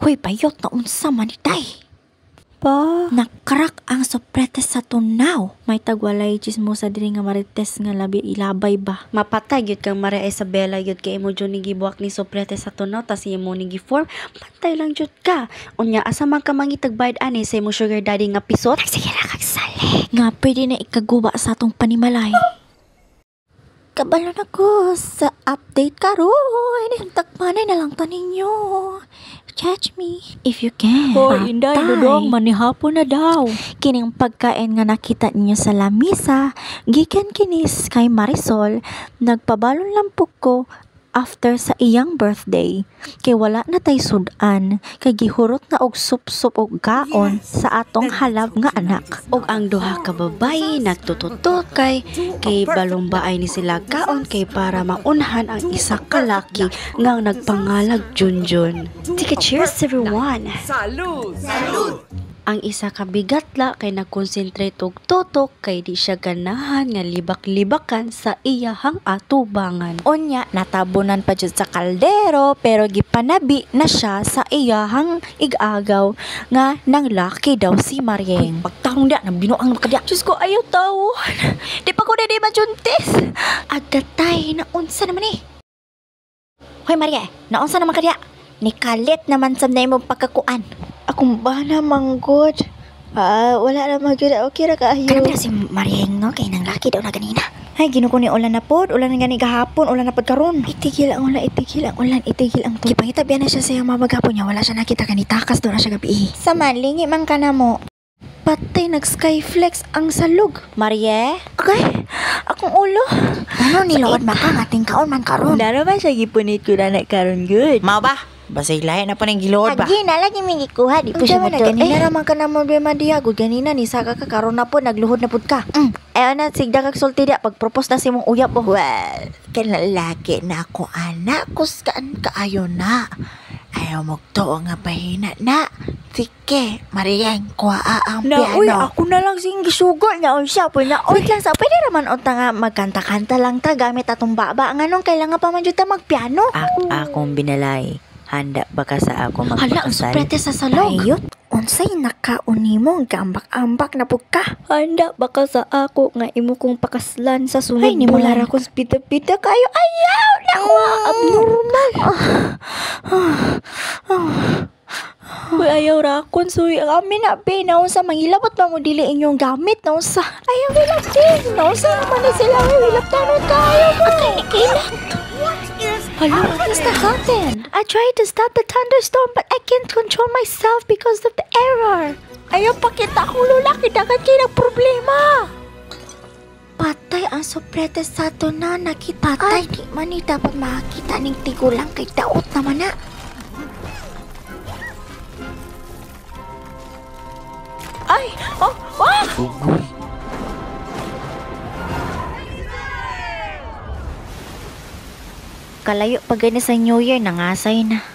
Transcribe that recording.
Hoy, bayot na unsa man ni day. Pa. Nakrak ang soprete sa tunaw. May tagwalay chismosa diri nga marites nga labi ilabay ba. Mapatay gyud kang Maria Isabela gyud kay imo jud ni gibuak ni soprete sa tunaw tas imo ni giform. Patay lang jud ka. Unya asa man ka mangitag bayad ani sa imo sugar daddy nga pisot? Sige ra kag sali. Nga pwede na ikaguba sa atong panimalay. Kabalo na ko sa update karon. Tagpanay na lang ta ninyo. Catch me if you can. Hoy, Inday, Patay. dudong, manihapon na daw. Kining pagkain nga nakita ninyo sa lamisa, gikan kinis kay Marisol, nagpabalon lang po ko after sa iyang birthday. Kay wala na tay sudan, kay gihurot na og sup-sup og kaon sa atong halab nga anak. Og ang duha ka babayi nagtututukay kay balumbaay ni sila kaon kay para maunhan ang isa ka laki nga nagpangalag Junjun. Take a cheers, everyone. Salud! Ang isa ka bigatla kay nagkonsentrate og tutok kay di siya ganahan nga libak-libakan sa iyahang atubangan. Unya, natabunan pa jud sa kaldero pero gipanabi na siya sa iyahang igagaw nga nang laki daw si Marieng. Pagtahong dia, nang binuang kadya. Diyos ko, ayaw tawon. Di pa ko na di majuntis. Agatay, naunsa naman eh. Hoy Maria, naunsa naman kadya? Nikalit naman sa na imong pagkakuan. Akong bana manggod. Ah, wala na magyud. Okay ra kaayo. Kanang si Marieng no, kay nang laki daw na ganina. Ay, ginuko ni ulan na pod, ulan na gani gahapon, ulan na pod karon. Itigil ang ulan, itigil ang ulan, itigil ang tubig. Gipangita biya na siya sa iyang mama gapon niya, wala siya nakita kanitakas daw na siya gabi. Sama, lingi man ka na mo. Patay, nag-skyflex ang salog. Marie? Okay, akong ulo. Ano nilood maka nga tingkaon man karon? Laro ba siya gipunit ko na karon good? Mao ba? Basig lahi na po ng gilood ba? Agi na lagi mi gikuha di po Unsa siya man na mo ganina ra man ka na mo be madiha gud ganina ni saka ka karon na po nagluhod na pud ka. Ayo na sigda kag sulti dia pag-propose na si mong uyab oh. Well, kanalaki na ako anak. Kuskaan kaayo na. Ayaw mo nga pahina na. Sige, Marieng, kuha ang Na, uy, piano. ako na lang sing gisugal na unsa po na. Wait lang sa pwede raman unta nga magkanta-kanta lang ta gamit atong baba nganong kailangan pa man jud ta magpiano. Akong binalay. Handa ba ka sa ako Hala ang magpakasal? suprete sa salog. Ayot, unsay nakauni mo gambak-ambak na pud ka. Handa ba ka sa ako nga imo kong pakaslan sa sunod? Ay, ni mo bulan? lara kong pita-pita kayo. Ayaw na abnormal. Uy, ayaw ra akon suy. Kami na be, naunsa mangilabot ba mo dili inyong gamit naunsa. Ayaw wilap din. Naunsa naman na sila ay wilap tanon kayo mo. Akay ni kilat. Hello, what is that happened? I tried to stop the thunderstorm but I can't control myself because of the error. Ayaw pakita akong lula, kidagan kay problema. Patay ang soprete sa ato na nakita. Patay, di man ni dapat makakita ning tigulang kay daot naman na. Ay, oh, ah! Ugoy. Kalayo pa gani sa New Year, nangasay na.